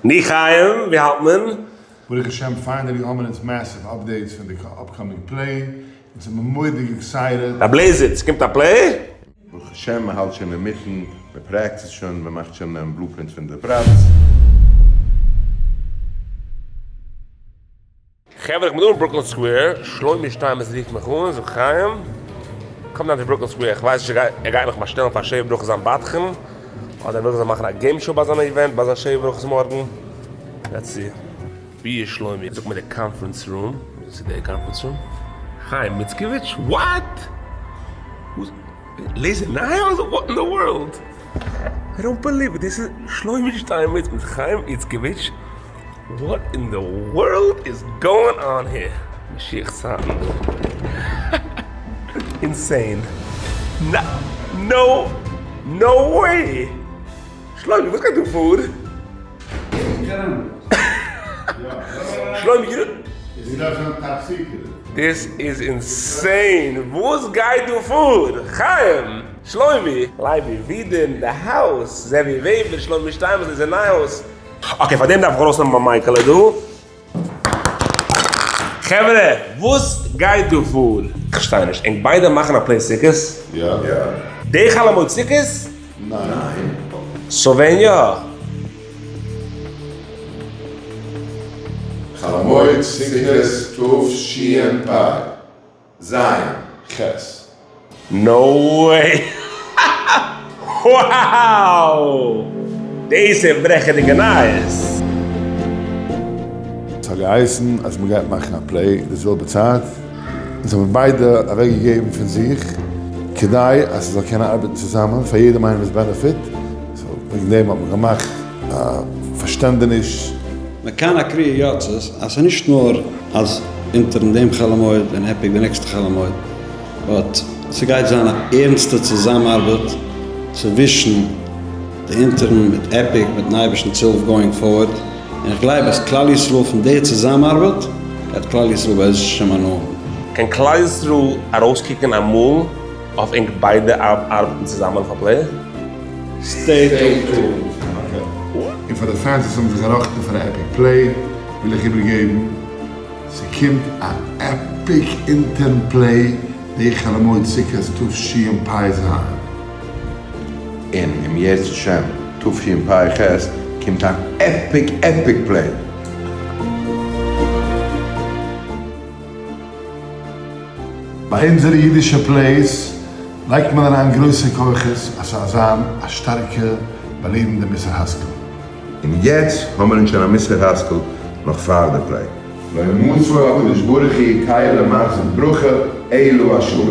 ני חיים, ווי האלט מען? ברוך השם finally האבן אונז massive updates פון די upcoming play, אונז זעמיר מורא'דיג excited. רב לעזער, ס'קומט א play? ברוך השם מען האלט שוין אינמיטן, מען practice שוין, מען מאכט שוין blueprint פון די props. חברה איך בין דא אין ברוקלין סקווער, שלומי שטיינמעץ רופט מיך אן, זאגט חיים, come down to ברוקלין סקווער, איך ווייס נישט ער גייט מיך באשטעלן פאר שבע ברכות זיין בדחן, אדער ער וויל איך זאל מאכן א game show ביי זיין event ביי זיין שבע ברכות מארגן, let's see. ווי איז שלומי? זאגט מיר די conference room, וואס איז די conference room? חיים מיצקעוויטש? What? לעזער נייהויז? What in the world? I don't believe it, דאס איז שלומי שטיינמעץ מיט חיים איצקאוויטש? What in the world is going on here? משיח צייטן דא. Insane. No no way! שלומי וואס גייט דא פאר? שלומי you this is insane! וואס גייט דא פאר? חיים! שלומי! לייבי ווידער אין די house! זעווי וועבער, שלומי שטיינמעץ איז אין house! Okay פאר דעם דארף איך ארויסנעמען מיין מייקעלע דא. חברה וואס גייט דא פאר? כ'פארשטיי נישט, ענק ביידע מאכן א play סוכות? יא. די חול המועד סוכות? ניין. So ווען יא? חול המועד סוכות תשפ ז ח. No way! Wow! דאס איז ברעכעדיגע נייעס! ס'האט געהייסן אז מ'גייט מאכן א play די זעלבע צייט, אונז האבן ביידע אוועקגעגעבן פון זיך כדי אז ס'זאל קענען ארבעטן צוזאמען פאר יעדעם איינעמ'ס benefit, so וועגן דעם האט מען געמאכט א פארשטענדעניש. מכאן הקריאה יוצאת אז ס'איז נישט נאר אז אונטערן דעם חול המועד און epic די נעקסטע חול המועד, but ס'גייט זיין א ערנסטע צוזאמארבעט צווישן די אונטערן מיט epic מיטן אייבערשטנ'ס הילף going forward, און איך גלייב אז כלל ישראל פון די צוזאמארבעט גייט כלל ישראל בעזרת השם הנאה האבן. קען כלל ישראל ארויסקוקן אמאל אויף ענק ביידע ארבעטן צוזאמען אויף א play? Stay tuned. און פאר די fans וואס האבן זיך געראכטן פאר א epic play וויל איך איבערגעבן, ס'קומט א epic אינטערן play די חול המועד סוכות תשפ ז. און אם ירצה השם תשפ ח קומט אן epic epic play. ביי אונזערע אידישע plays לייגט מען אריין גרויסע כוחות אז ס'זאל זיין א שטארקע באלירנדע מוסר השכל. און יעצט האמער אונז שוין א מוסר השכל נאך פאר די play. לא מצא הקדוש ברוך הוא כלי למחזיק ברכה אלא השלום.